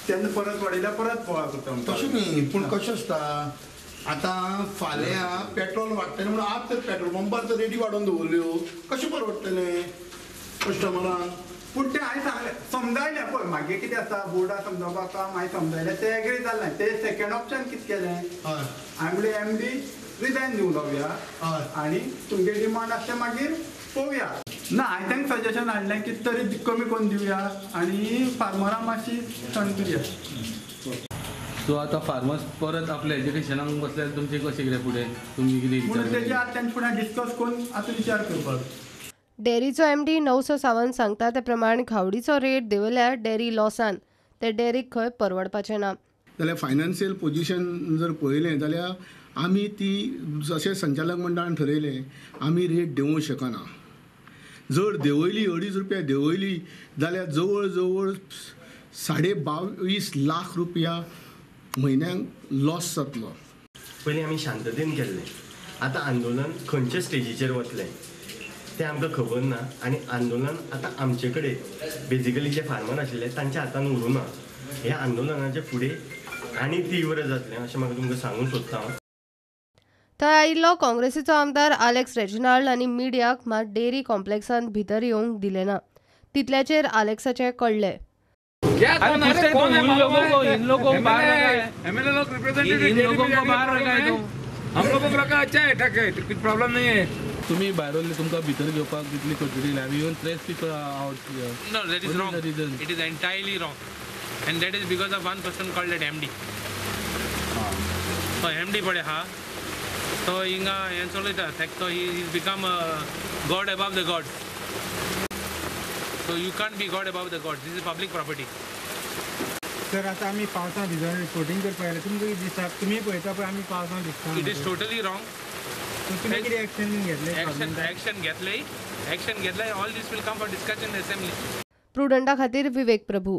तेन्ना परत वाडयल्यार परत बोवाळ करता. तशें न्ही, पूण कशें आसता आतां फाल्यां पेट्रोल वाडटलें म्हणून आज तर पेट्रोल पंपार तर रेटी वाडोवन दवरल्यो, कशें परवडटलें कस्टमरांक? पूण तें हांवें सांगलें समजायलें पळय, मागीर कितें आसा बोर्डा समजावपाक काम हांवें समजायलें, ते एग्री जालें. ते सेकंड ऑप्शन कितें केलें, हांवें म्हणलें एमडी रिजायन दिवंक लावया आनी तुमगे डिमांड आसलें मागीर पळोवया. ना हांवें तांकां सजेशन हाडलें की तरी कमी करून दिवया आनी फार्मरां मातशी थंड करया. सो आतां फार्मर्स परत आपल्या एज्युकेशनाक बसल्यार तुमचें कशें कितें फुडें तुमी कितें म्हणून तेजें आतां तांचे फुडें डिस्कस करून आतां विचार करपाक. डेअरीचो एमडी नवसो सावंत सांगता ते प्रमाण खावडीचो रेट देंवयल्यार डेअरी लॉसान, ते डेअरीक खंय परवडपाचें ना. जाल्यार फायनान्शियल पोजिशन जर पळयलें जाल्यार आमी ती जशें संचालक मंडळान ठरयलें आमी रेट देंवोवंक शकना. जर देंवयली 2.5 रुपया देंवयली जाल्यार जवळ जवळ 22.5 लाख रुपया म्हयन्याक लॉस जातलो. पयलीं आमी शांततेन केल्लें, आतां आंदोलन खंयचे स्टेजीचेर वतलें तें आमकां खबर ना. आनी आंदोलन आतां आमचे कडेन बेजिकली जे फार्मर आशिल्ले तांच्या हातान उरूं ना. ह्या आंदोलनाचे फुडें आनी तीव्र जातलें अशें म्हाका तुमकां सांगूंक सोदता हांव. थंय आयिल्लो काँग्रेसीचो आमदार आलेक्स रेजिनाल्ड आनी मिडियाक मात डेअरी कॉम्प्लेक्सांत भितर येवंक दिलें ना. तितल्याचेर आलेक्साचें कळ्ळें. तुम्ही भायर उरले तुमकां भितर घेवपाक कितली कटकटी आमी even press people out. No, that is wrong. It is entirely wrong and that is because of one person called that MD. तो एमडी पळय आहा तो हिंगा हें चलयता, तो he is become god above the god. So you can't be god above the god. This is public property. Sir आतां आमी पावसां भिजोन रिपोर्टींग करपाक गेले, तुमकां कितें दिसता? तुमी पळयता पळय आमी पावसां भिजता. It is totally wrong. तुमी कितें एक्शन घेतलें? एक्शन घेतलें, एक्शन घेतलें. All this will come for discussion in assembly. प्रुडंटा खातीर विवेक प्रभू.